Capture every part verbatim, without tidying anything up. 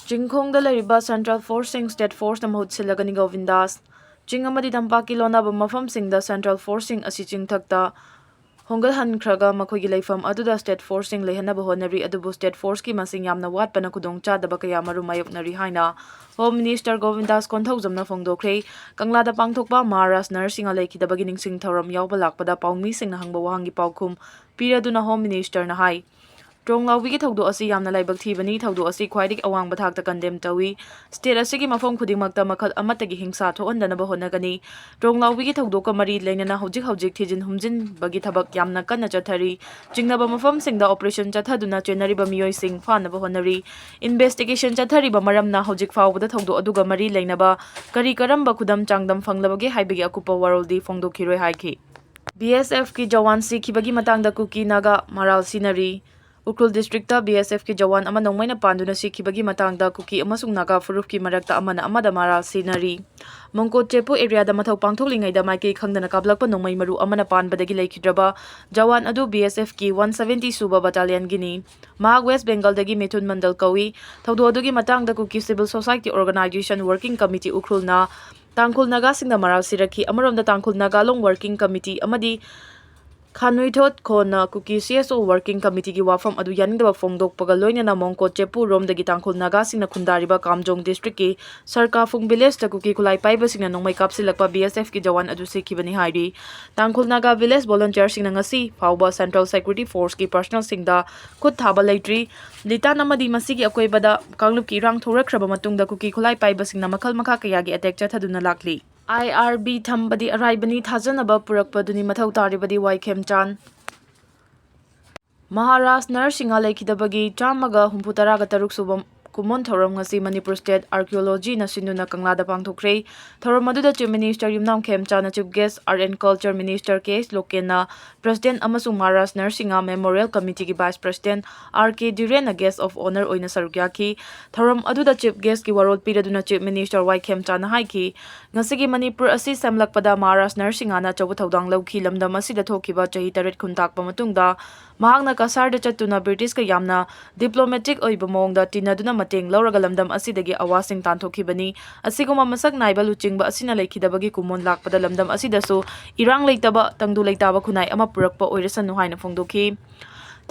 ꯆꯤꯡꯈꯣꯡꯗ ꯂꯩꯔꯤꯕ central ꯐꯣꯔꯁꯁꯤꯡ state ꯐꯣꯔꯁꯅ ꯃꯍꯨꯠ ꯁꯤꯜꯂꯒꯅꯤ꯫ ꯒꯣꯕꯤꯟꯗꯥꯁ꯫ ꯆꯤꯡ ꯑꯃꯗꯤ ꯇꯝꯄꯥꯛꯀꯤ ꯂꯣꯟꯅꯕ ꯃꯐꯝꯁꯤꯡꯗ ꯁꯦꯟꯇ꯭ꯔꯦꯜ ꯐꯣꯔꯁꯁꯤꯡ ꯑꯁꯤ ꯆꯤꯡꯊꯛꯇ ꯍꯣꯡꯒꯠꯍꯟꯈ꯭ꯔꯒ ꯃꯈꯣꯏꯒꯤ ꯂꯩꯐꯝ ꯑꯗꯨꯗ ꯁ꯭ꯇꯦꯠ ꯐꯣꯔꯁꯁꯤꯡ ꯂꯩꯍꯟꯅꯕ ꯍꯣꯠꯅꯔꯤ, ꯑꯗꯨꯕꯨ ꯁ꯭ꯇꯦꯠ ꯐꯣꯔꯁꯀꯤ ꯃꯁꯤꯡ ꯌꯥꯝꯅ ꯋꯥꯠꯄꯅ ꯈꯨꯗꯣꯡꯆꯥꯗꯕ ꯀꯌꯥ ꯃꯔꯨꯝ ꯃꯥꯌꯣꯛꯅꯔꯤ ꯍꯥꯏꯅ ꯍꯣꯝ ꯃꯤꯅꯤꯁꯇꯔ ꯒꯣꯕꯤꯟꯗꯥꯁ ꯀꯣꯟꯊꯧꯖꯝꯅ ꯐꯣꯡꯗꯣꯛꯈ꯭ꯔꯦ꯫ ꯀꯪꯂꯥꯗ ꯄꯥꯡꯊꯣꯛꯄ ꯃꯍꯥꯔꯥꯖ ꯅꯔꯁꯤꯡꯍ ꯂꯩꯈꯤꯗꯕꯒꯤ ꯅꯤꯡꯁꯤꯡ ꯊꯧꯔꯝ ꯌꯥꯎꯕ ꯂꯥꯛꯄꯗ ꯄꯥꯎꯃꯤꯁꯤꯡꯅ ꯍꯪꯕ ꯋꯥꯍꯪꯒꯤ ꯄꯥꯎꯈꯨꯝ ꯄꯤꯔꯗꯨꯅ ꯍꯣꯝ ꯃꯤꯅꯤꯁꯇꯔꯅ ꯍꯥꯏ, ꯇ꯭ꯔꯣꯡꯂꯥꯎꯕꯤꯒꯤ ꯊꯧꯗꯣꯛ ꯑꯁꯤ ꯌꯥꯝꯅ ꯂꯥꯏꯕꯛ ꯊꯤꯕꯅꯤ꯫ ꯊꯧꯗꯣꯛ ꯑꯁꯤ ꯈ꯭ꯋꯥꯏꯗꯒꯤ ꯑꯋꯥꯡꯕ ꯊꯥꯛꯇ ꯀꯟꯗꯦꯝ ꯇꯧꯏ꯫ ꯁ꯭ꯇꯦꯠ ꯑꯁꯤꯒꯤ ꯃꯐꯝ ꯈꯨꯗꯤꯡꯃꯛꯇ ꯃꯈꯜ ꯑꯃꯠꯇꯒꯤ ꯍꯤꯡꯁꯥ ꯊꯣꯛꯍꯟꯗꯅꯕ ꯍꯣꯠꯅꯒꯅꯤ꯫ ꯇ꯭ꯔꯣꯡꯂꯥꯎꯕꯤꯒꯤ ꯊꯧꯗꯣꯛꯀ ꯃꯔꯤ ꯂꯩꯅꯅ ꯍꯧꯖꯤꯛ ꯍꯧꯖꯤꯛ ꯊꯤꯖꯤꯟ ꯍꯨꯝꯖꯤꯟꯕꯒꯤ ꯊꯕꯛ ꯌꯥꯝꯅ ꯀꯟꯅ ꯆꯠꯊꯔꯤ꯫ ꯆꯤꯡꯅꯕ ꯃꯐꯝꯁꯤꯡꯗ ꯑꯣꯄꯔꯦꯁꯟ ꯆꯠꯊꯗꯨꯅ ꯆꯦꯟꯅꯔꯤꯕ ꯃꯤꯑꯣꯏꯁꯤꯡ ꯐꯥꯅꯕ ꯍꯣꯠꯅꯔꯤ꯫ ꯏꯟꯚꯦꯁꯇꯤꯒꯦꯁꯟ ꯆꯠꯊꯔꯤꯕ ꯃꯔꯝꯅ ꯍꯧꯖꯤꯛ ꯐꯥꯎꯕꯗ ꯊꯧꯗꯣꯛ ꯑꯗꯨꯒ ꯃꯔꯤ ꯂꯩꯅꯕ ꯀꯔꯤ ꯀꯔꯝꯕ ꯈꯨꯗꯝ ꯆꯥꯡꯗꯝ ꯐꯪꯂꯕꯒꯦ ꯍꯥꯏꯕꯒꯤ ꯑꯀꯨꯞꯄ ꯋꯥꯔꯣꯜꯗꯤ ꯐꯣꯡꯗꯣꯛꯈꯤꯔꯣꯏ ꯍꯥꯏꯈꯤ꯫ ꯕꯤ ꯑꯦꯁ ꯑꯦꯐꯀꯤ ꯖꯋꯥꯟ ꯁꯤꯈꯤꯕꯒꯤ ꯃꯇꯥꯡꯗ ꯀꯨꯀꯤ ꯅꯥꯒꯥ ꯃꯔꯥꯜ ꯁꯤꯅꯔꯤ꯫ ꯎꯈ꯭ꯔꯨꯜ ꯗꯤꯁꯇ꯭ꯔꯤꯛꯇ ꯕꯤ ꯑꯦꯁ ꯑꯦꯐꯀꯤ ꯖꯋꯥꯟ ꯑꯃ ꯅꯣꯡꯃꯩꯅ ꯄꯥꯟꯗꯨꯅ ꯁꯤꯈꯤꯕꯒꯤ ꯃꯇꯥꯡꯗ ꯀꯨꯀꯤ ꯑꯃꯁꯨꯡ ꯅꯥꯒꯥ ꯐꯨꯔꯨꯞꯀꯤ ꯃꯔꯛꯇ ꯑꯃꯅ ꯑꯃꯗ ꯃꯔꯥꯜ ꯁꯤꯅꯔꯤ꯫ ꯃꯣꯡꯀꯣꯠ ꯆꯦꯄꯨ ꯑꯦꯔꯤꯌꯥꯗ ꯃꯊꯧ ꯄꯥꯡꯊꯣꯛꯂꯤꯉꯩꯗ ꯃꯥꯏꯀꯩ ꯈꯪꯗꯅ ꯀꯥꯞꯂꯛꯄ ꯅꯣꯡꯃꯩ ꯃꯔꯨ ꯑꯃꯅ ꯄꯥꯟꯕꯗꯒꯤ ꯂꯩꯈꯤꯗ꯭ꯔꯕ ꯖꯋꯥꯟ ꯑꯗꯨ ꯕꯤ ꯑꯦꯁ ꯑꯦꯐꯀꯤ ꯋꯥꯟ ꯁꯕꯦꯟꯇꯤ ꯁꯨꯕ ꯕꯠꯇꯥꯂꯤꯌꯟꯒꯤꯅꯤ꯫ ꯃꯍꯥꯛ ꯋꯦꯁ ꯕꯦꯡꯒꯜꯗꯒꯤ ꯃꯤꯊꯨꯟ ꯃꯟꯗꯜ ꯀꯧꯏ꯫ ꯊꯧꯗꯣꯛ ꯑꯗꯨꯒꯤ ꯃꯇꯥꯡꯗ ꯀꯨꯀꯤ civil society organization working committee ꯎꯈ꯭ꯔꯨꯜꯅ ꯇꯥꯡꯈꯨꯜ ꯅꯥꯒꯥꯁꯤꯡꯅ ꯃꯔꯥꯜ ꯁꯤꯔꯛꯈꯤ꯫ ꯑꯃꯔꯣꯝꯗ ꯇꯥꯡꯈꯨꯜ ꯅꯥꯒꯥ ꯂꯣꯡ ꯋꯥꯔꯀꯤꯡ ꯀꯃꯤꯇꯤ ꯑꯃꯗꯤ ꯈꯥꯅꯨꯏꯊꯣꯠ ꯈꯣꯟꯅ ꯀꯨꯀꯤ ꯁꯤ ꯑꯦꯁ ꯑꯣ ꯋꯥꯔꯀꯤꯡ ꯀꯃꯤꯇꯤꯒꯤ ꯋꯥꯐꯝ ꯑꯗꯨ ꯌꯥꯅꯤꯡꯗꯕ ꯐꯣꯡꯗꯣꯛꯄꯒ ꯂꯣꯏꯅꯅ ꯃꯣꯡꯀꯣꯠ ꯆꯦꯄꯨ ꯔꯣꯝꯗꯒꯤ ꯇꯥꯡꯈꯨꯜ ꯅꯥꯒꯥꯁꯤꯡꯅ ꯈꯨꯟꯗꯥꯔꯤꯕ ꯀꯥꯝꯖꯣꯡ ꯗꯤꯁꯇ꯭ꯔꯤꯛꯀꯤ ꯁꯔꯀꯥꯐꯨꯡ ꯚꯤꯂꯦꯖꯇ ꯀꯨꯀꯤ ꯈꯨꯠꯂꯥꯏ ꯄꯥꯏꯕꯁꯤꯡꯅ ꯅꯣꯡꯃꯩ ꯀꯥꯞꯁꯤꯜꯂꯛꯄ ꯕꯤ ꯑꯦꯁ ꯑꯦꯐꯀꯤ ꯖꯋꯥꯟ ꯑꯗꯨ ꯁꯤꯈꯤꯕꯅꯤ ꯍꯥꯏꯔꯤ꯫ ꯇꯥꯡꯈꯨꯜ ꯅꯥꯒꯥ ꯚꯤꯂꯦꯖ ꯚꯣꯂꯨꯟꯇꯤꯌꯔꯁꯤꯡꯅ ꯉꯁꯤ ꯐꯥꯎꯕ ꯁꯦꯟꯇ꯭ꯔꯦꯜ ꯁꯦꯀ꯭ꯌꯨꯔꯤꯇꯤ ꯐꯣꯔꯁꯀꯤ ꯄꯔꯁꯅꯦꯜꯁꯤꯡꯗ ꯈꯨꯠ ꯊꯥꯕ ꯂꯩꯇ꯭ꯔꯤ꯫ ꯂꯤꯇꯥꯟ ꯑꯃꯗꯤ ꯃꯁꯤꯒꯤ ꯑꯀꯣꯏꯕꯗ ꯀꯥꯡꯂꯨꯞꯀꯤ ꯏꯔꯥꯡ ꯊꯣꯛꯂꯛꯈ꯭ꯔꯕ ꯃꯇꯨꯡꯗ ꯀꯨꯀꯤ ꯈꯨꯠꯂꯥꯏ ꯄꯥꯏꯕꯁꯤꯡꯅ ꯃꯈꯜ ꯃꯈꯥ ꯀꯌꯥꯒꯤ ꯑꯦꯇꯦꯛ ꯆꯠꯊꯗꯨꯅ ꯂꯥꯛꯂꯤ꯫ ꯑꯥꯏ ꯑꯥꯔ ꯕꯤ ꯊꯝꯕꯗꯤ ꯑꯔꯥꯏꯕꯅꯤ, ꯊꯥꯖꯅꯕ ꯄꯨꯔꯛꯄꯗꯨꯅꯤ ꯃꯊꯧ ꯇꯥꯔꯤꯕꯗꯤ ꯋꯥꯏ ꯈꯦꯝꯆꯥꯟ꯫ ꯃꯍꯥꯔꯥꯖ ꯅꯔꯁꯤꯡꯍ ꯂꯩꯈꯤꯗꯕꯒꯤ ꯆꯥꯝꯃꯒ ꯍꯨꯝꯐꯨ ꯇꯔꯥꯒ ꯇꯔꯨꯛ ꯁꯨꯕ ꯀꯨꯝꯑꯣꯟ ꯊꯧꯔꯝ ꯉꯁꯤ ꯃꯅꯤꯄꯨꯔ ꯁ꯭ꯇꯦꯠ ꯑꯥꯔꯀꯤꯑꯣꯂꯣꯖꯤꯅ ꯁꯤꯟꯗꯨꯅ ꯀꯪꯂꯥꯗ ꯄꯥꯡꯊꯣꯛꯈ꯭ꯔꯦ꯫ ꯊꯧꯔꯝ ꯑꯗꯨꯗ ꯆꯤꯐ ꯃꯤꯅꯤꯁꯇꯔ ꯌꯨꯝꯅꯥꯝ ꯈꯦꯝꯆꯥꯟꯅ, chief guest art and culture minister K S ꯂꯣꯀꯦꯟꯅ, ꯄ꯭ꯔꯁꯤꯗꯦꯟꯠ ꯑꯃꯁꯨꯡ ꯃꯍꯥꯔꯥꯖ ꯅꯔꯁꯤꯡꯍ ꯃꯦꯃꯣꯔꯤꯌꯦꯜ ꯀꯃꯤꯇꯤꯒꯤ ꯚꯥꯏꯁ ꯄ꯭ꯔꯁꯤꯗꯦꯟꯠ ꯑꯥꯔ ꯀꯦ ꯗꯤꯔꯦꯟꯅ ꯒꯦꯁ ꯑꯣꯐ ꯑꯣꯅꯔ ꯑꯣꯏꯅ ꯁꯔꯨꯛ ꯌꯥꯈꯤ꯫ ꯊꯧꯔꯝ ꯑꯗꯨꯗ ꯆꯤꯐ ꯒꯦꯁꯀꯤ ꯋꯥꯔꯣꯜ ꯄꯤꯔꯗꯨꯅ ꯆꯤꯐ ꯃꯤꯅꯤꯁꯇꯔ ꯋꯥꯏ ꯈꯦꯝꯆꯥꯟꯅ ꯍꯥꯏꯈꯤ, ꯉꯁꯤꯒꯤ ꯃꯅꯤꯄꯨꯔ ꯑꯁꯤ ꯁꯦꯝꯂꯛꯄꯗ ꯃꯍꯥꯔꯥꯖ ꯅꯔꯁꯤꯡꯍꯅ ꯑꯆꯧꯕ ꯊꯧꯗꯥꯡ ꯂꯧꯈꯤ꯫ ꯂꯝꯗꯝ ꯑꯁꯤꯗ ꯊꯣꯛꯈꯤꯕ ꯆꯍꯤ ꯇꯔꯦꯠ ꯈꯨꯟꯇꯥꯛꯄ ꯃꯇꯨꯡꯗ ꯃꯍꯥꯛꯅ ꯀꯁꯥꯔꯗ ꯆꯠꯇꯨꯅ ꯕ꯭ꯔꯤꯇꯤꯁꯀ ꯌꯥꯝꯅ ꯗꯤꯄ꯭ꯂꯣꯃꯦꯇꯤꯛ ꯑꯣꯏꯕ ꯃꯑꯣꯡꯗ ꯇꯤꯟꯅꯗꯨꯅ ꯃꯇꯦꯡ ꯂꯧꯔꯒ ꯂꯝꯗꯝ ꯑꯁꯤꯗꯒꯤ ꯑꯋꯥꯁꯤꯡ ꯇꯥꯟꯊꯣꯛꯈꯤꯕꯅꯤ꯫ ꯑꯁꯤꯒꯨꯝꯕ ꯃꯁꯛ ꯅꯥꯏꯕ ꯂꯨꯆꯤꯡꯕ ꯑꯁꯤꯅ ꯂꯩꯈꯤꯗꯕꯒꯤ ꯀꯨꯝꯑꯣꯟ ꯂꯥꯛꯄꯗ ꯂꯝꯗꯝ ꯑꯁꯤꯗꯁꯨ ꯏꯔꯥꯡ ꯂꯩꯇꯕ, ꯇꯪꯗꯨ ꯂꯩꯇꯥꯕ ꯈꯨꯟꯅꯥꯏ ꯑꯃ ꯄꯨꯔꯛꯄ ꯑꯣꯏꯔꯁꯅꯨ ꯍꯥꯏꯅ ꯐꯣꯡꯗꯣꯛꯈꯤ꯫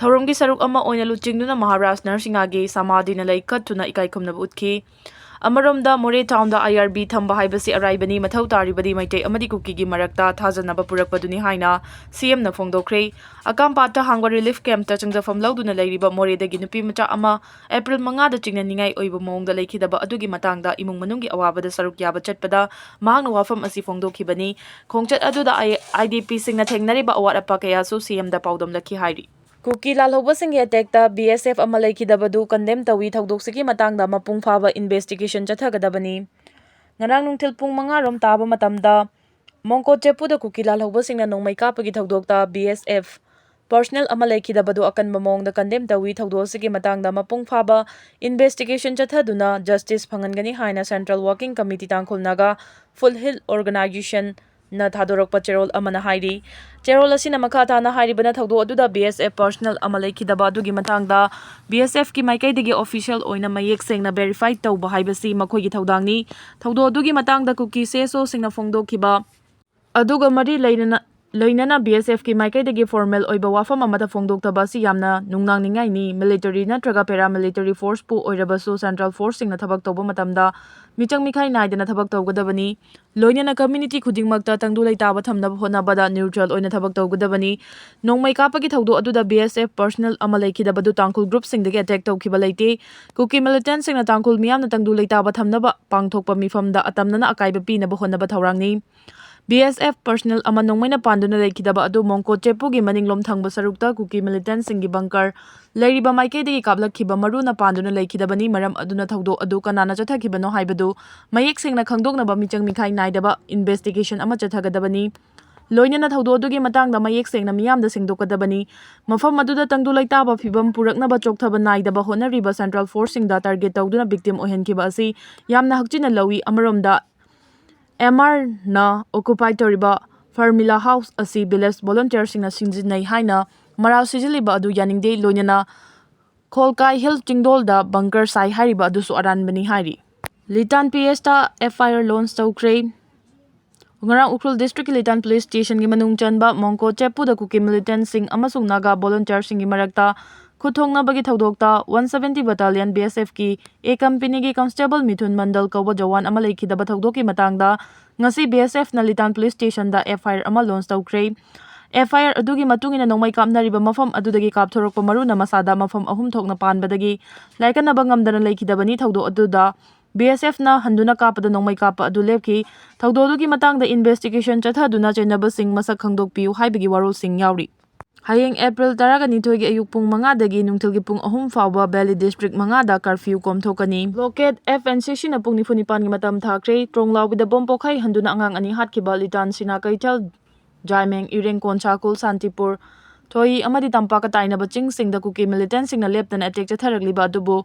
ꯊꯧꯔꯝꯒꯤ ꯁꯔꯨꯛ ꯑꯃ ꯑꯣꯏꯅ ꯂꯨꯆꯤꯡꯗꯨꯅ ꯃꯍꯥꯔꯥꯖ ꯅꯔꯁꯤꯡꯍꯥꯒꯤ ꯁꯃꯥꯙꯤꯅ ꯂꯩ ꯀꯠꯇꯨꯅ ꯏꯀꯥꯏ ꯈꯨꯝꯅꯕ ꯎꯠꯈꯤ꯫ ꯑꯃꯔꯣꯝꯗ ꯃꯣꯔꯦ ꯇꯥꯎꯟꯗ IRB ꯊꯝꯕ ꯍꯥꯏꯕꯁꯤ ꯑꯔꯥꯏꯕꯅꯤ꯫ ꯃꯊꯧ ꯇꯥꯔꯤꯕꯗꯤ ꯃꯩꯇꯩ ꯑꯃꯗꯤ ꯀꯨꯀꯤꯒꯤ ꯃꯔꯛꯇ ꯊꯥꯖꯅꯕ ꯄꯨꯔꯛꯄꯗꯨꯅꯤ ꯍꯥꯏꯅ CMꯅ ꯐꯣꯡꯗꯣꯛꯈ꯭ꯔꯦ꯫ ꯑꯀꯥꯝꯄꯥꯠꯇ ꯍꯥꯡꯕ ꯔꯤꯂꯤꯐ ꯀꯦꯝꯞꯇ ꯆꯪꯖꯐꯝ ꯂꯧꯗꯨꯅ ꯂꯩꯔꯤꯕ ꯃꯣꯔꯦꯗꯒꯤ ꯅꯨꯄꯤ ꯃꯆꯥ ꯑꯃ ꯑꯦꯄ꯭ꯔꯤꯜ ꯃꯉꯥꯗ ꯆꯤꯡꯅꯅꯤꯡꯉꯥꯏ ꯑꯣꯏꯕ ꯃꯑꯣꯡꯗ ꯂꯩꯈꯤꯗꯕ ꯑꯗꯨꯒꯤ ꯃꯇꯥꯡꯗ ꯏꯃꯨꯡ ꯃꯅꯨꯡꯒꯤ ꯑꯋꯥꯕꯗ ꯁꯔꯨꯛ ꯌꯥꯕ ꯆꯠꯄꯗ ꯃꯍꯥꯛꯅ ꯋꯥꯐꯝ ꯑꯁꯤ ꯐꯣꯡꯗꯣꯛꯈꯤꯕꯅꯤ꯫ ꯈꯣꯡꯆꯠ ꯑꯗꯨꯗ IDPꯁꯤꯡꯅ ꯊꯦꯡꯅꯔꯤꯕ ꯑꯋꯥꯠ ꯑꯄꯥ ꯀꯌꯥꯁꯨ CMꯗ ꯄꯥꯎꯗꯝꯂꯛꯈꯤ ꯍꯥꯏꯔꯤ꯫ ꯀꯨꯀꯤ ꯂꯥꯜꯍꯧꯕꯁꯤꯡꯒꯤ ꯑꯦꯇꯦꯛꯇ BSF ꯑꯃ ꯂꯩꯈꯤꯗꯕꯗꯨ ꯀꯟꯗꯦꯝ ꯇꯧꯏ꯫ ꯊꯧꯗꯣꯛꯁꯤꯒꯤ ꯃꯇꯥꯡꯗ ꯃꯄꯨꯡ ꯐꯥꯕ ꯏꯟꯚꯦꯁꯇꯤꯒꯦꯁꯟ ꯆꯠꯊꯒꯗꯕꯅꯤ꯫ ꯉꯔꯥꯡ ꯅꯨꯡꯊꯤꯜ ꯄꯨꯡ ꯃꯉꯥ ꯔꯣꯝ ꯇꯥꯕ ꯃꯇꯝꯗ ꯃꯣꯡꯀꯣꯠ ꯆꯦꯄꯨꯗ ꯀꯨꯀꯤ ꯂꯥꯜꯍꯧꯕꯁꯤꯡꯅ ꯅꯣꯡꯃꯩ ꯀꯥꯞꯄꯒꯤ ꯊꯧꯗꯣꯛꯇ BSF ꯄꯔꯁꯅꯦꯜ ꯑꯃ ꯂꯩꯈꯤꯗꯕꯗꯨ ꯑꯀꯟꯕ ꯃꯑꯣꯡꯗ ꯀꯟꯗꯦꯝ ꯇꯧꯏ꯫ ꯊꯧꯗꯣꯛ ꯑꯁꯤꯒꯤ ꯃꯇꯥꯡꯗ ꯃꯄꯨꯡ ꯐꯥꯕ ꯏꯟꯚꯦꯁꯇꯤꯒꯦꯁꯟ ꯆꯠꯊꯗꯨꯅ ꯖꯁꯇꯤꯁ ꯐꯪꯍꯟꯒꯅꯤ ꯍꯥꯏꯅ Central Working Committee Tangkhul Naga Foothill Organizationꯅ ꯊꯥꯗꯣꯔꯛꯄ ꯆꯦꯔꯣꯜ ꯑꯃꯅ ꯍꯥꯏꯔꯤ꯫ ꯆꯦꯔꯣꯜ ꯑꯁꯤꯅ ꯃꯈꯥ ꯇꯥꯅ ꯍꯥꯏꯔꯤꯕꯅ ꯊꯧꯗꯣꯛ ꯑꯗꯨꯗ BSF ꯄꯔꯁꯅꯦꯜ ꯑꯃ ꯂꯩꯈꯤꯗꯕ ꯑꯗꯨꯒꯤ ꯃꯇꯥꯡꯗ BSFꯀꯤ ꯃꯥꯏꯀꯩꯗꯒꯤ ꯑꯣꯐꯤꯁꯤꯌꯦꯜ ꯑꯣꯏꯅ ꯃꯌꯦꯛ ꯁꯦꯡꯅ ꯚꯦꯔꯤꯐꯥꯏ ꯇꯧꯕ ꯍꯥꯏꯕꯁꯤ ꯃꯈꯣꯏꯒꯤ ꯊꯧꯗꯥꯡꯅꯤ꯫ ꯊꯧꯗꯣꯛ ꯑꯗꯨꯒꯤ ꯃꯇꯥꯡꯗ ꯀꯨꯀꯤ CSOꯁꯤꯡꯅ ꯐꯣꯡꯗꯣꯛꯈꯤꯕ ꯑꯗꯨꯒ ꯃꯔꯤ ꯂꯩꯅꯅ ꯂꯣꯏꯅꯅ BSFꯀꯤ ꯃꯥꯏꯀꯩꯗꯒꯤ ꯐꯣꯔꯃꯦꯜ ꯑꯣꯏꯕ ꯋꯥꯐꯝ ꯑꯃꯠꯇ ꯐꯣꯡꯗꯣꯛꯇꯕ ꯑꯁꯤ ꯌꯥꯝꯅ ꯅꯨꯡꯅꯥꯡꯅꯤꯡꯉꯥꯏꯅꯤ꯫ ꯃꯤꯂꯤꯇꯔꯤ ꯅꯠꯇ꯭ꯔꯒ ꯄꯦꯔꯥꯃꯤꯂꯤꯇꯔꯤ ꯐꯣꯔꯁꯄꯨ ꯑꯣꯏꯔꯕꯁꯨ ꯁꯦꯟꯇ꯭ꯔꯦꯜ ꯐꯣꯔꯁꯁꯤꯡꯅ ꯊꯕꯛ ꯇꯧꯕ ꯃꯇꯝꯗ ꯃꯤꯆꯪ ꯃꯤꯈꯥꯏ ꯅꯥꯏꯗꯅ ꯊꯕꯛ ꯇꯧꯒꯗꯕꯅꯤ꯫ ꯂꯣꯏꯅꯅ ꯀꯝꯃ꯭ꯌꯨꯅꯤꯇꯤ ꯈꯨꯗꯤꯡꯃꯛꯇ ꯇꯪꯗꯨ ꯂꯩꯇꯥꯕ ꯊꯝꯅꯕ ꯍꯣꯠꯅꯕꯗ ꯅ꯭ꯌꯨꯇ꯭ꯔꯦꯜ ꯑꯣꯏꯅ ꯊꯕꯛ ꯇꯧꯒꯗꯕꯅꯤ꯫ ꯅꯣꯡꯃꯩ ꯀꯥꯞꯄꯒꯤ ꯊꯧꯗꯣꯛ ꯑꯗꯨꯗ BSF ꯄꯔꯁꯅꯦꯜ ꯑꯃ ꯂꯩꯈꯤꯗꯕꯗꯨ ꯇꯥꯡꯈꯨꯜ ꯒ꯭ꯔꯨꯞꯁꯤꯡꯗꯒꯤ ꯑꯦꯇꯦꯛ ꯇꯧꯈꯤꯕ ꯂꯩꯇꯦ꯫ ꯀꯨꯀꯤ ꯃꯤꯂꯤꯇꯦꯟꯠꯁꯤꯡꯅ ꯇꯥꯡꯈꯨꯜ ꯃꯤꯌꯥꯝꯅ ꯇꯪꯗꯨ ꯂꯩꯇꯥꯕ ꯊꯝꯅꯕ ꯄꯥꯡꯊꯣꯛꯄ ꯃꯤꯐꯝꯗ ꯑꯇꯝꯅꯅ ꯑꯀꯥꯏꯕ ꯄꯤꯅꯕ ꯍꯣꯠꯅꯕ ꯊꯧꯔꯥꯡꯅꯤ꯫ BSF ꯄꯔꯁꯅꯦꯜ ꯑꯃ ꯅꯣꯡꯃꯩꯅ ꯄꯥꯟꯗꯨꯅ ꯂꯩꯈꯤꯗꯕ ꯑꯗꯨ ꯃꯣꯡꯀꯣꯠ ꯆꯦꯄꯨꯒꯤ ꯃꯅꯤꯡꯂꯣꯝ ꯊꯪꯕ ꯁꯔꯨꯛꯇ ꯀꯨꯀꯤ ꯃꯤꯂꯤꯇꯦꯟꯠꯁꯤꯡꯒꯤ ꯕꯪꯀꯔ ꯂꯩꯔꯤꯕ ꯃꯥꯏꯀꯩꯗꯒꯤ ꯀꯥꯞꯂꯛꯈꯤꯕ ꯃꯔꯨꯅ ꯄꯥꯟꯗꯨꯅ ꯂꯩꯈꯤꯗꯕꯅꯤ꯫ ꯃꯔꯝ ꯑꯗꯨꯅ ꯊꯧꯗꯣꯛ ꯑꯗꯨ ꯀꯅꯥꯅ ꯆꯠꯊꯈꯤꯕꯅꯣ ꯍꯥꯏꯕꯗꯨ ꯃꯌꯦꯛ ꯁꯦꯡꯅ ꯈꯪꯗꯣꯛꯅꯕ ꯃꯤꯆꯪ ꯃꯤꯈꯥꯏ ꯅꯥꯏꯗꯕ ꯏꯟꯚꯦꯁꯇꯤꯒꯦꯁꯟ ꯑꯃ ꯆꯠꯊꯒꯗꯕꯅꯤ꯫ ꯂꯣꯏꯅꯅ ꯊꯧꯗꯣꯛ ꯑꯗꯨꯒꯤ ꯃꯇꯥꯡꯗ ꯃꯌꯦꯛ ꯁꯦꯡꯅ ꯃꯤꯌꯥꯝꯗ ꯁꯦꯡꯗꯣꯛꯀꯗꯕꯅꯤ꯫ ꯃꯐꯝ ꯑꯗꯨꯗ ꯇꯪꯗꯨ ꯂꯩꯇꯥꯕ ꯐꯤꯕꯝ ꯄꯨꯔꯛꯅꯕ ꯆꯣꯛꯊꯕ ꯅꯥꯏꯗꯕ ꯍꯣꯠꯅꯔꯤꯕ ꯁꯦꯟꯇ꯭ꯔꯦꯜ ꯐꯣꯔꯁꯁꯤꯡꯗ ꯇꯥꯔꯒꯦꯠ ꯇꯧꯗꯨꯅ ꯚꯤꯛꯇꯤꯝ ꯑꯣꯏꯍꯟꯈꯤꯕ ꯑꯁꯤ ꯌꯥꯝꯅ ꯍꯛꯆꯤꯟꯅ ꯂꯧꯏ꯫ ꯑꯃꯔꯣꯝꯗ, MRꯅ ꯑꯣꯀꯨꯄꯥꯏ ꯇꯧꯔꯤꯕ ꯐꯔꯃꯤꯂꯥ ꯍꯥꯎꯁ ꯑꯁꯤ ꯚꯤꯂꯦꯖ ꯚꯣꯂꯨꯟꯇꯤꯌꯔꯁꯤꯡꯅ ꯁꯤꯖꯤꯟꯅꯩ ꯍꯥꯏꯅ ꯃꯔꯥꯜ ꯁꯤꯖꯤꯜꯂꯤꯕ ꯑꯗꯨ ꯌꯥꯅꯤꯡꯗꯦ꯫ ꯂꯣꯏꯅꯅ ꯈꯣꯜꯀꯥꯏ ꯍꯤꯜ ꯆꯤꯡꯗꯣꯜꯗ ꯕꯪꯀꯔ ꯁꯥꯏ ꯍꯥꯏꯔꯤꯕ ꯑꯗꯨꯁꯨ ꯑꯔꯥꯟꯕꯅꯤ ꯍꯥꯏꯔꯤ꯫ ꯂꯤꯇꯥꯟ ꯄꯤ ꯑꯦꯁꯇ ꯑꯦꯐ ꯑꯥꯏ ꯑꯥꯔ ꯂꯣꯟꯁ ꯇꯧꯈ꯭ꯔꯦ꯫ ꯉꯔꯥꯡ ꯎꯈ꯭ꯔꯨꯜ ꯗꯤꯁꯇ꯭ꯔꯤꯛꯀꯤ ꯂꯤꯇꯥꯟ ꯄꯨꯂꯤꯁ ꯁ꯭ꯇꯦꯁꯟꯒꯤ ꯃꯅꯨꯡ ꯆꯟꯕ ꯃꯣꯡꯀꯣ ꯆꯦꯄꯨꯗ ꯀꯨꯀꯤ ꯃꯤꯂꯤꯇꯦꯟꯠꯁꯤꯡ ꯑꯃꯁꯨꯡ ꯅꯥꯒꯥ ꯚꯣꯂꯨꯟꯇꯤꯌꯔꯁꯤꯡꯒꯤ ꯃꯔꯛꯇ ꯈꯨꯠꯊꯣꯛꯅꯕꯒꯤ ꯊꯧꯗꯣꯛꯇ ꯋꯥꯟ ꯁꯕꯦꯟꯇꯤ ꯕꯠꯇꯥꯂꯤꯌꯟ ꯕꯤ ꯑꯦꯁ ꯑꯦꯐꯀꯤ ꯑꯦ ꯀꯝꯄꯦꯅꯤꯒꯤ ꯀꯟꯁꯇꯦꯕꯜ ꯃꯤꯊꯨꯟ ꯃꯟꯗꯜ ꯀꯧꯕ ꯖꯋꯥꯟ ꯑꯃ ꯂꯩꯈꯤꯗꯕ ꯊꯧꯗꯣꯛꯀꯤ ꯃꯇꯥꯡꯗ ꯉꯁꯤ ꯕꯤ ꯑꯦꯁ ꯑꯦꯐꯅ ꯂꯤꯇꯥꯟ ꯄꯨꯂꯤꯁ ꯁ꯭ꯇꯦꯁꯟꯗ ꯑꯦꯐ ꯑꯥꯏ ꯑꯥꯔ ꯑꯃ ꯂꯣꯟꯁ ꯇꯧꯈ꯭ꯔꯦ꯫ ꯑꯦꯐ ꯑꯥꯏ ꯑꯥꯔ ꯑꯗꯨꯒꯤ ꯃꯇꯨꯡ ꯏꯟꯅ ꯅꯣꯡꯃꯩ ꯀꯥꯞꯅꯔꯤꯕ ꯃꯐꯝ ꯑꯗꯨꯗꯒꯤ ꯀꯥꯞꯊꯣꯔꯛꯄ ꯃꯔꯨꯅ ꯃꯁꯥꯗ ꯃꯐꯝ ꯑꯍꯨꯝ ꯊꯣꯛꯅ ꯄꯥꯟꯕꯗꯒꯤ ꯂꯥꯏꯀꯠꯅꯕ ꯉꯝꯗꯅ ꯂꯩꯈꯤꯗꯕꯅꯤ꯫ ꯊꯧꯗꯣꯛ ꯑꯗꯨꯗ ꯕꯤ ꯑꯦꯁ ꯑꯦꯐꯅ ꯍꯟꯗꯨꯅ ꯀꯥꯞꯄꯗ ꯅꯣꯡꯃꯩ ꯀꯥꯞꯄ ꯑꯗꯨ ꯂꯦꯞꯈꯤ꯫ ꯊꯧꯗꯣꯛ ꯑꯗꯨꯒꯤ ꯃꯇꯥꯡꯗ ꯏꯟꯚꯦꯁꯇꯤꯒꯦꯁꯟ ꯆꯠꯊꯗꯨꯅ ꯆꯦꯟꯅꯕꯁꯤꯡ ꯃꯁꯛ ꯈꯪꯗꯣꯛꯄꯤꯌꯨ ꯍꯥꯏꯕꯒꯤ ꯋꯥꯔꯣꯜꯁꯤꯡ ꯌꯥꯎꯔꯤ꯫ ꯍꯌꯦꯡ ꯑꯦꯄ꯭ꯔꯤꯜ ꯇꯔꯥꯒ ꯅꯤꯊꯣꯏꯒꯤ ꯑꯌꯨꯛ ꯄꯨꯡ ꯃꯉꯥꯗꯒꯤ ꯅꯨꯡꯊꯤꯜꯒꯤ ꯄꯨꯡ ꯑꯍꯨꯝ ꯐꯥꯎꯕ ꯚꯦꯂꯤ ꯗꯤꯁꯇ꯭ꯔꯤꯛ ꯃꯉꯥꯗ ꯀꯔꯐ꯭ꯌꯨ ꯀꯣꯝꯊꯣꯛꯀꯅꯤ꯫ ꯕ꯭ꯂꯣꯀꯦꯠ ꯑꯦꯐ ꯑꯦꯟ ꯁꯤ ꯁꯤꯅ ꯄꯨꯡ ꯅꯤꯐꯨ ꯅꯤꯄꯥꯟꯒꯤ ꯃꯇꯝ ꯊꯥꯈ꯭ꯔꯦ꯫ ꯇ꯭ꯔꯣꯡꯂꯥꯎꯕꯤꯗ ꯕꯣꯝ ꯄꯣꯈꯥꯏ ꯍꯟꯗꯨꯅ ꯑꯉꯥꯡ ꯑꯅꯤ ꯍꯥꯠꯈꯤꯕ ꯂꯤꯇꯥꯟ ꯁꯤꯅꯥ ꯀꯩꯊꯦꯜ, ꯖꯥꯏꯃꯦꯡ, ꯏꯔꯦꯡ ꯀꯣꯟꯁꯥ ꯈꯨꯜ, ꯁꯥꯟꯇꯤꯄꯨꯔ, ꯊꯣꯏ ꯑꯃꯗꯤ ꯇꯝꯄꯥꯛꯀ ꯇꯥꯏꯅꯕ ꯆꯤꯡꯁꯤꯡꯗ ꯀꯨꯀꯤ ꯃꯤꯂꯤꯇꯦꯟꯠꯁꯤꯡꯅ ꯂꯦꯞꯇꯅ ꯑꯦꯇꯦꯛ ꯆꯠꯊꯔꯛꯂꯤꯕ ꯑꯗꯨꯕꯨ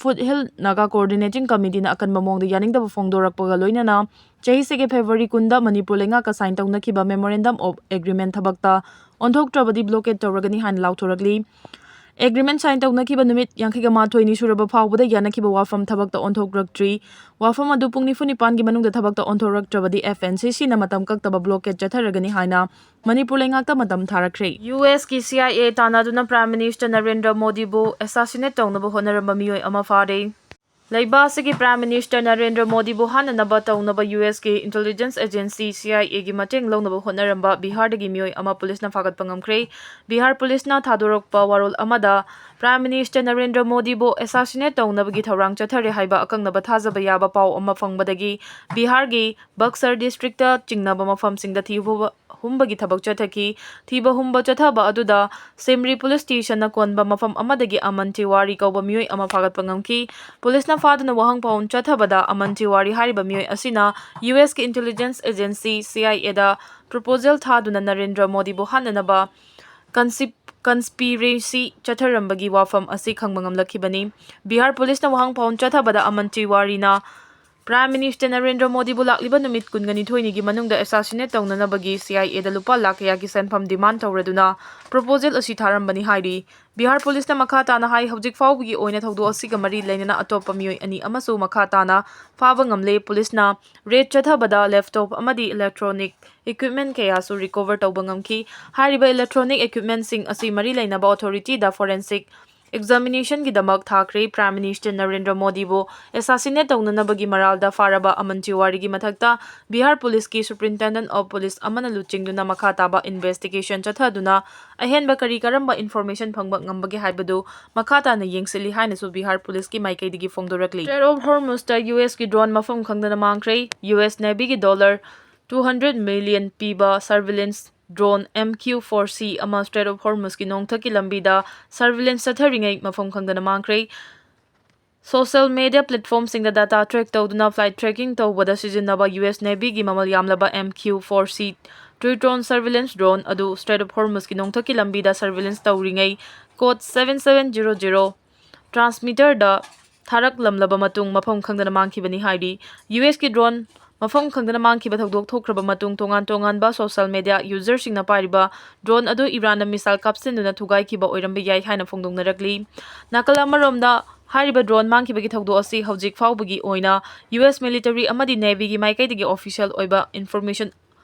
ꯐꯨꯠ ꯍꯤꯜ ꯅꯥꯒꯥ ꯀꯣꯑꯣꯔꯗꯤꯅꯦꯇꯤꯡ ꯀꯃꯤꯇꯤꯅ ꯑꯀꯟꯕ ꯃꯑꯣꯡꯗ ꯌꯥꯅꯤꯡꯗꯕ ꯐꯣꯡꯗꯣꯔꯛꯄꯒ ꯂꯣꯏꯅꯅ ꯆꯍꯤꯁꯤꯒꯤ ꯐꯦꯕ꯭ꯔꯨꯋꯥꯔꯤ ꯀꯨꯟꯗ ꯃꯅꯤꯄꯨꯔ ꯂꯩꯉꯥꯛꯀ ꯁꯥꯏꯟ ꯇꯧꯅꯈꯤꯕ ꯃꯦꯃꯣꯔꯦꯟꯗꯝ ꯑꯣꯐ ꯑꯦꯒ꯭ꯔꯤꯃꯦꯟ ꯊꯕꯛꯇ ꯑꯣꯟꯊꯣꯛꯇ꯭ꯔꯕꯗꯤ ꯕ꯭ꯂꯣꯀꯦꯠ ꯇꯧꯔꯒꯅꯤ ꯍꯥꯏꯅ ꯂꯥꯎꯊꯣꯔꯛꯂꯤ꯫ ꯑꯦꯒ꯭ꯔꯤꯃꯦꯟ ꯁꯥꯏꯟ ꯇꯧꯅꯈꯤꯕ ꯅꯨꯃꯤꯠ ꯌꯥꯡꯈꯩꯒ ꯃꯥꯊꯣꯏꯅꯤ ꯁꯨꯔꯕ ꯐꯥꯎꯕꯗ ꯌꯥꯅꯈꯤꯕ ꯋꯥꯐꯝ ꯊꯕꯛꯇ ꯑꯣꯟꯊꯣꯛꯂꯛꯇ꯭ꯔꯤ꯫ ꯋꯥꯐꯝ ꯑꯗꯨ ꯄꯨꯡ ꯅꯤꯐꯨ ꯅꯤꯄꯥꯟꯒꯤ ꯃꯅꯨꯡꯗ ꯊꯕꯛꯇ ꯑꯣꯟꯊꯣꯔꯛꯇ꯭ꯔꯕꯗꯤ ꯑꯦꯐ ꯑꯦꯟ ꯁꯤ ꯁꯤꯅ ꯃꯇꯝ ꯀꯛꯇꯕ ꯕ꯭ꯂꯣꯀꯦꯠ ꯆꯠꯊꯔꯒꯅꯤ ꯍꯥꯏꯅ ꯃꯅꯤꯄꯨꯔ ꯂꯩꯉꯥꯛꯇ ꯃꯇꯝ ꯊꯥꯔꯛꯈ꯭ꯔꯦ꯫ ꯌꯨ ꯑꯦꯁꯀꯤ ꯁꯤ ꯑꯥꯏ ꯑꯦ ꯇꯥꯟꯅꯗꯨꯅ ꯄ꯭ꯔꯥꯏꯝ ꯃꯤꯅꯤꯁꯇꯔ ꯅꯔꯦꯟꯗ꯭ꯔ ꯃꯣꯗꯤꯕꯨ ꯑꯦꯁꯥꯁꯤꯅꯦꯠ ꯇꯧꯅꯕ ꯍꯣꯠꯅꯔꯝꯕ ꯃꯤꯑꯣꯏ ꯑꯃ ꯐꯥꯔꯦ꯫ ꯂꯩꯕꯥꯛ ꯑꯁꯤꯒꯤ ꯄ꯭ꯔꯥꯏꯝ ꯃꯤꯅꯤꯁꯇꯔ ꯅꯔꯦꯟꯗ꯭ꯔ ꯃꯣꯗꯤꯕꯨ ꯍꯥꯠꯅꯅꯕ ꯇꯧꯅꯕ U ꯑꯦꯁꯀꯤ intelligence agency C I ꯑꯦꯒꯤ ꯃꯇꯦꯡ ꯂꯧꯅꯕ ꯍꯣꯠꯅꯔꯝꯕ ꯕꯤꯍꯥꯔꯗꯒꯤ ꯃꯤꯑꯣꯏ ꯑꯃ ꯄꯨꯂꯤꯁꯅ ꯐꯥꯒꯠꯄ ꯉꯝꯈ꯭ꯔꯦ꯫ ꯕꯤꯍꯥꯔ ꯄꯨꯂꯤꯁꯅ ꯊꯥꯗꯣꯔꯛꯄ ꯋꯥꯔꯣꯜ ꯑꯃꯗ ꯄ꯭ꯔꯥꯏꯝ ꯃꯤꯅꯤꯁꯇꯔ ꯅꯔꯦꯟꯗ꯭ꯔ ꯃꯣꯗꯤꯕꯨ ꯑꯦꯁꯥꯁꯤꯅꯦꯠ ꯇꯧꯅꯕꯒꯤ ꯊꯧꯔꯥꯡ ꯆꯠꯊꯔꯦ ꯍꯥꯏꯕ ꯑꯀꯛꯅꯕ ꯊꯥꯖꯕ ꯌꯥꯕ ꯄꯥꯎ ꯑꯃ ꯐꯪꯕꯗꯒꯤ ꯕꯤꯍꯥꯔꯒꯤ ꯕꯛꯁꯔ ꯗꯤꯁꯇ꯭ꯔꯤꯛꯇ ꯆꯤꯡꯅꯕ ꯃꯐꯝꯁꯤꯡꯗ ꯊꯤꯕ ꯍꯨꯝꯕꯒꯤ ꯊꯕꯛ ꯆꯠꯊꯈꯤ꯫ ꯊꯤꯕ ꯍꯨꯝꯕ ꯆꯠꯊꯕ ꯑꯗꯨꯗ ꯁꯤꯝꯔꯤ ꯄꯨꯂꯤꯁ ꯁ꯭ꯇꯦꯁꯟꯅ ꯀꯣꯟꯕ ꯃꯐꯝ ꯑꯃꯗꯒꯤ ꯑꯃꯟ ꯇꯤꯋꯥꯔꯤ ꯀꯧꯕ ꯃꯤꯑꯣꯏ ꯑꯃ ꯐꯥꯒꯠꯄ ꯉꯝꯈꯤ꯫ ꯄꯨꯂꯤꯁꯅ ꯐꯥꯗꯨꯅ ꯋꯥꯍꯪ ꯄꯥꯎꯟ ꯆꯠꯊꯕꯗ ꯑꯃꯟ ꯇꯤꯋꯥꯔꯤ ꯍꯥꯏꯔꯤꯕ ꯃꯤꯑꯣꯏ ꯑꯁꯤꯅ U ꯑꯦꯁꯀꯤ intelligence agency C I aid proposal ꯊꯥꯗꯨꯅ ꯅꯔꯦꯟꯗ꯭ꯔ ꯃꯣꯗꯤꯕꯨ ꯍꯥꯠꯅꯅꯕ ꯀꯟꯁꯤꯞ-, ꯀꯟꯁꯄꯤꯔꯦꯁꯤ ꯆꯠꯊꯔꯝꯕꯒꯤ ꯋꯥꯐꯝ ꯑꯁꯤ ꯈꯪꯕ ꯉꯝꯂꯛꯈꯤꯕꯅꯤ꯫ ꯕꯤꯍꯥꯔ ꯄꯨꯂꯤꯁꯅ ꯋꯥꯍꯪ ꯄꯥꯎꯟ ꯆꯠꯊꯕꯗ ꯑꯃꯟ ꯇꯤꯋꯥꯔꯤꯅ Prime Minister ꯅꯔꯦꯟꯗ꯭ꯔ ꯃꯣꯗꯤꯕꯨ ꯂꯥꯛꯂꯤꯕ ꯅꯨꯃꯤꯠ ꯀꯨꯟꯒꯅꯤꯊꯣꯏꯅꯤꯒꯤ ꯃꯅꯨꯡꯗ assassinate ꯇꯧꯅꯅꯕꯒꯤ C I A ꯗ ꯂꯨꯄꯥ ꯂꯥꯈ ꯀꯌꯥꯒꯤ ꯁꯦꯟꯐꯝ demand ꯇꯧꯔꯗꯨꯅ proposal ꯑꯁꯤ ꯊꯥꯔꯝꯕꯅꯤ ꯍꯥꯏꯔꯤ꯫ ꯕꯤꯍꯥꯔ ꯄꯨꯂꯤꯁꯅ ꯃꯈꯥ ꯇꯥꯅ ꯍꯥꯏ, ꯍꯧꯖꯤꯛ ꯐꯥꯎꯕꯒꯤ ꯑꯣꯏꯅ ꯊꯧꯗꯣꯛ ꯑꯁꯤꯒ ꯃꯔꯤ ꯂꯩꯅꯅ ꯑꯇꯣꯞꯄ ꯃꯤꯑꯣꯏ ꯑꯅꯤ ꯑꯃꯁꯨ ꯃꯈꯥ ꯇꯥꯅ ꯐꯥꯕ ꯉꯝꯂꯦ꯫ ꯄꯨꯂꯤꯁꯅ raid ꯆꯠꯊꯕꯗ laptop ꯑꯃꯗꯤ electronic equipment ꯀꯌꯥꯁꯨ recover ꯇꯧꯕ ꯉꯝꯈꯤ꯫ ꯍꯥꯏꯔꯤꯕ electronic equipmentꯁꯤꯡ ꯑꯁꯤ ꯃꯔꯤ ꯂꯩꯅꯕ authorityꯗ forensic examinationꯒꯤꯗꯃꯛ ꯊꯥꯈ꯭ꯔꯦ꯫ Prime Minister ꯅꯔꯦꯟꯗ꯭ꯔ ꯃꯣꯗꯤꯕꯨ assassinate ꯇꯧꯅꯅꯕꯒꯤ ꯃꯔꯥꯜꯗ ꯐꯥꯔꯕ ꯑꯃꯟ ꯇꯤꯋꯥꯔꯤꯒꯤ ꯃꯊꯛꯇ ꯕꯤꯍꯥꯔ ꯄꯨꯂꯤꯁꯀꯤ Superintendent of Police ꯑꯃꯅ ꯂꯨꯆꯤꯡꯗꯨꯅ ꯃꯈꯥ ꯇꯥꯕ investigation ꯆꯠꯊꯗꯨꯅ ꯑꯍꯦꯟꯕ ꯀꯔꯤ ꯀꯔꯝꯕ information ꯐꯪꯕ ꯉꯝꯕꯒꯦ ꯍꯥꯏꯕꯗꯨ ꯃꯈꯥ ꯇꯥꯅ ꯌꯦꯡꯁꯤꯜꯂꯤ ꯍꯥꯏꯅꯁꯨ ꯕꯤꯍꯥꯔ ꯄꯨꯂꯤꯁꯀꯤ ꯃꯥꯏꯀꯩꯗꯒꯤ ꯐꯣꯡꯗꯣꯔꯛꯂꯤ꯫ Strait of Hormuzꯇ USꯀꯤ drone ꯃꯐꯝ ꯈꯪꯗꯅ ꯃꯥꯡꯈ꯭ꯔꯦ꯫ US Navyꯒꯤ dollar two hundred million ꯄꯤꯕ surveillance drone M Q four C ꯑꯃ Strait of Hormuzꯀꯤ ꯅꯣꯡꯊꯛꯀꯤ ꯂꯝꯕꯤꯗ surveillance ꯆꯠꯊꯔꯤꯉꯩ ꯃꯐꯝ ꯈꯪꯗꯅ ꯃꯥꯡꯈ꯭ꯔꯦ꯫ Social media platformꯁꯤꯡꯗ data track ꯇꯧꯗꯨꯅ flight tracking ꯇꯧꯕꯗ ꯁꯤꯖꯤꯟꯅꯕ US Navyꯒꯤ ꯃꯃꯜ ꯌꯥꯝꯂꯕ M Q four C Triton surveillance drone ꯑꯗꯨ Strait of Hormuzꯀꯤ ꯅꯣꯡꯊꯛꯀꯤ ꯂꯝꯕꯤꯗ surveillance ꯇꯧꯔꯤꯉꯩ code seven seven zero zero transmitterꯗ ꯊꯥꯔꯛꯂꯝꯂꯕ ꯃꯇꯨꯡ ꯃꯐꯝ ꯈꯪꯗꯅ ꯃꯥꯡꯈꯤꯕꯅꯤ ꯍꯥꯏꯔꯤ꯫ USꯀꯤ drone ꯃꯐꯝ ꯈꯪꯗꯅ ꯃꯥꯡꯈꯤꯕ ꯊꯧꯗꯣꯛ ꯊꯣꯛꯈ꯭ꯔꯕ ꯃꯇꯨꯡ ꯇꯣꯉꯥꯟ ꯇꯣꯉꯥꯟꯕ social media userꯁꯤꯡꯅ ꯄꯥꯏꯔꯤꯕ drone ꯑꯗꯨ ꯏꯔꯥꯟꯅ missile ꯀꯥꯞꯁꯤꯟꯗꯨꯅ ꯊꯨꯒꯥꯏꯈꯤꯕ ꯑꯣꯏꯔꯝꯕ ꯌꯥꯏ ꯍꯥꯏꯅ ꯐꯣꯡꯗꯣꯛꯅꯔꯛꯂꯤ꯫ ꯅꯥꯀꯜ ꯑꯃꯔꯣꯝꯗ ꯍꯥꯏꯔꯤꯕ drone ꯃꯥꯡꯈꯤꯕꯒꯤ ꯊꯧꯗꯣꯛ ꯑꯁꯤ ꯍꯧꯖꯤꯛ ꯐꯥꯎꯕꯒꯤ ꯑꯣꯏꯅ US military ꯑꯃꯗꯤ Navyꯒꯤ ꯃꯥꯏꯀꯩꯗꯒꯤ official ꯑꯣꯏꯕ information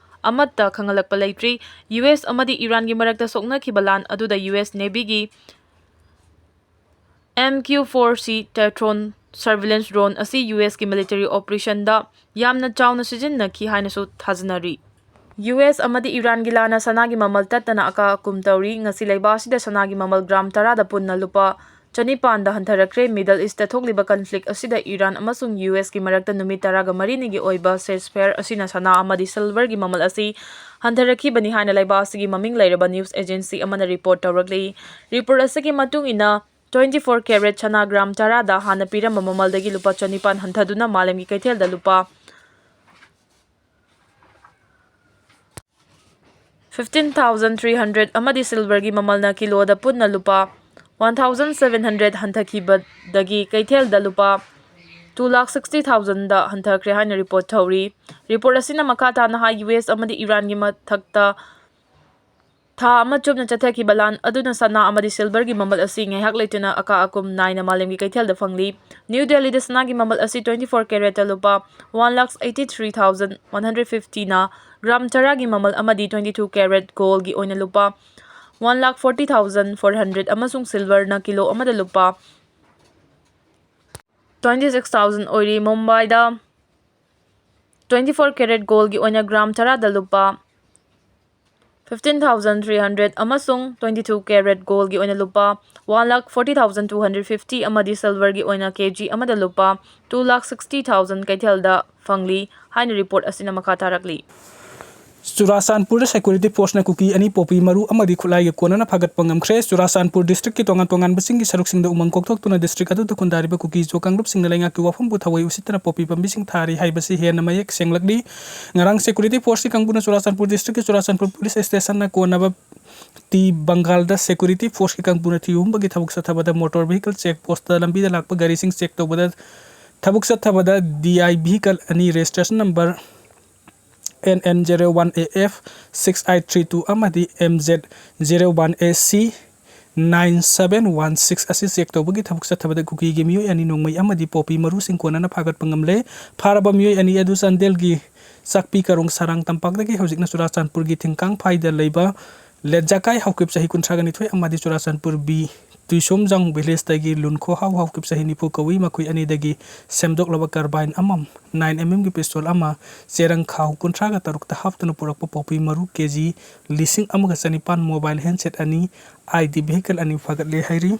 ꯑꯃꯠꯇ ꯈꯪꯍꯜꯂꯛꯄ ꯂꯩꯇ꯭ꯔꯤ꯫ US ꯑꯃꯗꯤ ꯏꯔꯥꯟꯒꯤ ꯃꯔꯛꯇ ꯁꯣꯛꯅꯈꯤꯕ ꯂꯥꯟ ꯑꯗꯨꯗ US Navyꯒꯤ M Q four C Triton surveillance drone ꯑꯁꯤ USꯀꯤ military operationꯗ ꯌꯥꯝꯅ ꯆꯥꯎꯅ ꯁꯤꯖꯤꯟꯅꯈꯤ ꯍꯥꯏꯅꯁꯨ ꯊꯥꯖꯅꯔꯤ꯫ US ꯑꯃꯗꯤ ꯏꯔꯥꯟꯒꯤ ꯂꯥꯟꯅ ꯁꯅꯥꯒꯤ ꯃꯃꯜ ꯇꯠꯇꯅ ꯑꯀꯥ ꯑꯀꯨꯝ ꯇꯧꯔꯤ꯫ ꯉꯁꯤ ꯂꯩꯕꯥꯛ ꯑꯁꯤꯗ ꯁꯅꯥꯒꯤ ꯃꯃꯜ gram ꯇꯔꯥꯗ ꯄꯨꯟꯅ ꯂꯨꯄꯥ ꯆꯅꯤꯄꯥꯟꯗ ꯍꯟꯊꯔꯛꯈ꯭ꯔꯦ꯫ Middle Eastꯇ ꯊꯣꯛꯂꯤꯕ conflict ꯑꯁꯤꯗ ꯏꯔꯥꯟ ꯑꯃꯁꯨꯡ USꯀꯤ ꯃꯔꯛꯇ ꯅꯨꯃꯤꯠ ꯇꯔꯥꯒ ꯃꯔꯤꯅꯤꯒꯤ ꯑꯣꯏꯕ ceasefire ꯑꯁꯤꯅ ꯁꯅꯥ ꯑꯃꯗꯤ silverꯒꯤ ꯃꯃꯜ ꯑꯁꯤ ꯍꯟꯊꯔꯛꯈꯤꯕꯅꯤ ꯍꯥꯏꯅ ꯂꯩꯕꯥꯛ ꯑꯁꯤꯒꯤ ꯃꯃꯤꯡ ꯂꯩꯔꯕ news agency ꯑꯃꯅ report ꯇꯧꯔꯛꯂꯤ꯫ Report ꯑꯁꯤꯒꯤ ꯃꯇꯨꯡ ꯏꯟꯅ, twenty four carat ꯁꯅꯥ gram ꯇꯔꯥꯗ ꯍꯥꯟꯅ ꯄꯤꯔꯝꯕ ꯃꯃꯜꯗꯒꯤ ꯂꯨꯄꯥ ꯆꯅꯤꯄꯥꯟ ꯍꯟꯊꯗꯨꯅ ꯃꯥꯂꯦꯝꯒꯤ ꯀꯩꯊꯦꯜꯗ ꯂꯨꯄꯥ fifteen thousand three hundred ꯑꯃꯗꯤ silverꯒꯤ ꯃꯃꯜꯅ ꯀꯤꯂꯣꯗ ꯄꯨꯟꯅ ꯂꯨꯄꯥ one thousand seven hundred ꯍꯟꯊꯈꯤꯕꯗꯒꯤ ꯀꯩꯊꯦꯜꯗ ꯂꯨꯄꯥ two lakh sixty thousandꯗ ꯍꯟꯊꯈ꯭ꯔꯦ ꯍꯥꯏꯅ ꯔꯤꯄꯣꯔꯠ ꯇꯧꯔꯤ꯫ ꯔꯤꯄꯣꯔꯠ ꯑꯁꯤꯅ ꯃꯈꯥ ꯇꯥꯅ ꯍꯥꯏ, ꯌꯨ ꯑꯦꯁ ꯑꯃꯗꯤ ꯏꯔꯥꯟꯒꯤ ꯃꯊꯛꯇ ꯊꯥ ꯑꯃ ꯆꯨꯞꯅ ꯆꯠꯊꯈꯤꯕ ꯂꯥꯟ ꯑꯗꯨꯅ ꯁꯅꯥ ꯑꯃꯗꯤ ꯁꯤꯜꯚꯔꯒꯤ ꯃꯃꯜ ꯑꯁꯤ ꯉꯥꯏꯍꯥꯛ ꯂꯩꯇꯅ ꯑꯀꯥ ꯑꯀꯨꯝ ꯅꯥꯏꯅ ꯃꯥꯂꯦꯝꯒꯤ ꯀꯩꯊꯦꯜꯗ ꯐꯪꯂꯤ꯫ ꯅ꯭ꯌꯨ ꯗꯦꯜꯂꯤꯗ ꯁꯅꯥꯒꯤ ꯃꯃꯜ ꯑꯁꯤ twenty four caratꯇ ꯂꯨꯄꯥ one lakh eighty three thousand one hundred fiftyꯅ gram ꯇꯔꯥꯒꯤ ꯃꯃꯜ ꯑꯃꯗꯤ twenty two carat goldꯒꯤ ꯑꯣꯏꯅ ꯂꯨꯄꯥ one lakh forty thousand four hundred ꯑꯃꯁꯨꯡ ꯁꯤꯜꯚꯔꯅ ꯀꯤꯂꯣ ꯑꯃꯗ ꯂꯨꯄꯥ twenty six thousand ꯑꯣꯏꯔꯤ꯫ ꯃꯨꯝꯕꯥꯏꯗ twenty four carat goldꯒꯤ ꯑꯣꯏꯅ gram ꯇꯔꯥꯗ ꯂꯨꯄꯥ fifteen thousand three hundred ꯑꯃꯁꯨꯡ twenty two carat goldꯒꯤ ꯑꯣꯏꯅ ꯂꯨꯄꯥ one lakh forty thousand two hundred fifty ꯑꯃꯗꯤ ꯁꯤꯜꯚꯔꯒꯤ ꯑꯣꯏꯅ ꯀꯦ ꯖꯤ ꯑꯃꯗ ꯂꯨꯄꯥ two lakh sixty thousand ꯀꯩꯊꯦꯜꯗ ꯐꯪꯂꯤ ꯍꯥꯏꯅ ꯔꯤꯄꯣꯔꯠ ꯑꯁꯤꯅ ꯃꯈꯥ ꯇꯥꯔꯛꯂꯤ꯫ ꯆꯨꯔꯥꯆꯥꯟꯄꯨꯔꯗ ꯁꯦꯀ꯭ꯌꯨꯔꯤꯇꯤ ꯐꯣꯔꯁꯅ ꯀꯨꯀꯤ ꯑꯅꯤ ꯄꯣꯄꯤ ꯃꯔꯨ ꯑꯃꯗꯤ ꯈꯨꯠꯂꯥꯏꯒ ꯀꯣꯟꯅꯅ ꯐꯥꯒꯠꯄ ꯉꯝꯈ꯭ꯔꯦ꯫ ꯆꯨꯔꯥꯆꯥꯟꯄꯨꯔ ꯗꯤꯁꯇ꯭ꯔꯤꯛꯀꯤ ꯇꯣꯉꯥꯟ ꯇꯣꯉꯥꯟꯕꯁꯤꯡꯒꯤ ꯁꯔꯨꯛꯁꯤꯡꯗ ꯎꯃꯪ ꯀꯣꯛꯊꯣꯛꯇꯨꯅ ꯗꯤꯁꯇ꯭ꯔꯤꯛ ꯑꯗꯨꯗ ꯈꯨꯟꯗꯥꯔꯤꯕ ꯀꯨꯀꯤ ꯖꯣ ꯀꯥꯡꯂꯨꯞꯁꯤꯡꯅ ꯂꯩꯉꯥꯛꯀꯤ ꯋꯥꯐꯝꯕꯨ ꯊꯑꯣꯏ ꯎꯁꯤꯠꯇꯅ ꯄꯣꯄꯤ ꯄꯥꯝꯕꯤꯁꯤꯡ ꯊꯥꯔꯤ ꯍꯥꯏꯕꯁꯤ ꯍꯦꯟꯅ ꯃꯌꯦꯛ ꯁꯦꯡꯂꯛꯂꯤ꯫ ꯉꯔꯥꯡ ꯁꯦꯀ꯭ꯌꯨꯔꯤꯇꯤ ꯐꯣꯔꯁꯀꯤ ꯀꯥꯡꯕꯨꯅ ꯆꯨꯔꯥꯆꯥꯟꯄꯨꯔ ꯗꯤꯁꯇ꯭ꯔꯤꯛꯀꯤ ꯆꯨꯔꯥꯆꯥꯟꯄꯨꯔ ꯄꯨꯂꯤꯁ ꯁ꯭ꯇꯦꯁꯟꯅ ꯀꯣꯟꯅꯕ ꯇꯤ ꯕꯪꯒꯥꯜꯗ ꯁꯦꯀ꯭ꯌꯨꯔꯤꯇꯤ ꯐꯣꯔꯁꯀꯤ ꯀꯥꯡꯕꯨꯅ ꯊꯤꯍꯨꯝꯕꯒꯤ ꯊꯕꯛ ꯆꯠꯊꯕꯗ ꯃꯣꯇꯣꯔ ꯚꯤꯍꯤꯀꯜ ꯆꯦꯛ ꯄꯣꯁꯇ ꯂꯝꯕꯤꯗ ꯂꯥꯛꯄ ꯒꯥꯔꯤꯁꯤꯡ ꯆꯦꯛ ꯇꯧꯕꯗ ꯊꯕꯛ ꯆꯠꯊꯕꯗ ꯗꯤ ꯑꯥꯏ ꯚꯤꯍꯤꯀꯜ ꯑꯅꯤ registration number N N zero one A F six eight three two ꯑꯃꯗꯤ M Z zero one A C nine seven one six ꯑꯁꯤ ꯆꯦꯛ ꯇꯧꯕꯒꯤ ꯊꯕꯛ ꯆꯠꯊꯕꯗ ꯀꯨꯀꯤꯒꯤ ꯃꯤꯑꯣꯏ ꯑꯅꯤ ꯅꯣꯡꯃꯩ ꯑꯃꯗꯤ ꯄꯣꯄꯤ ꯃꯔꯨꯁꯤꯡ ꯀꯣꯟꯅꯅ ꯐꯥꯒꯠꯄ ꯉꯝꯂꯦ꯫ ꯐꯥꯔꯕ ꯃꯤꯑꯣꯏ ꯑꯅꯤ ꯑꯗꯨ ꯆꯥꯟꯗꯦꯜꯒꯤ ꯆꯥꯛꯄꯤ ꯀꯥꯔꯣꯡ ꯁꯔꯥꯡ ꯇꯝꯄꯥꯛꯇꯒꯤ ꯍꯧꯖꯤꯛꯅ ꯆꯨꯔꯥꯆꯥꯟꯄꯨꯔꯒꯤ ꯊꯤꯡꯀꯥꯡꯐꯥꯏꯗ ꯂꯩꯕ ꯂꯦꯠꯖꯥꯀꯥꯏ ꯍꯥꯎꯀꯤꯞ ꯆꯍꯤ ꯀꯨꯟꯊ꯭ꯔꯥꯒ ꯅꯤꯊꯣꯏ ꯑꯃꯗꯤ ꯆꯨꯔꯥꯆꯥꯟꯄꯨꯔ ꯕꯤ ꯇꯨꯏꯁꯣꯝꯖꯥꯡ ꯚꯤꯂꯦꯖꯇꯒꯤ ꯂꯨꯟꯈꯣꯍꯥꯎ ꯍꯥꯎꯀꯤꯞ ꯆꯍꯤ ꯅꯤꯐꯨ ꯀꯧꯏ꯫ ꯃꯈꯣꯏ ꯑꯅꯤꯗꯒꯤ ꯁꯦꯝꯗꯣꯛꯂꯕ carbine ꯑꯃ, nine M M ꯒꯤ pistol ꯑꯃ, ꯆꯦꯔꯪ ꯈꯥꯎ ꯀꯨꯟꯊ꯭ꯔꯥꯒ ꯇꯔꯨꯛꯇ ꯍꯥꯞꯇꯨꯅ ꯄꯨꯔꯛꯄ ꯄꯣꯄꯤ ꯃꯔꯨ ꯀꯦ ꯖꯤ ꯂꯤꯁꯤꯡ ꯑꯃꯒ ꯆꯅꯤꯄꯥꯟ, mobile handset ꯑꯅꯤ, I D vehicle ꯑꯅꯤ ꯐꯥꯒꯠꯂꯦ ꯍꯥꯏꯔꯤ꯫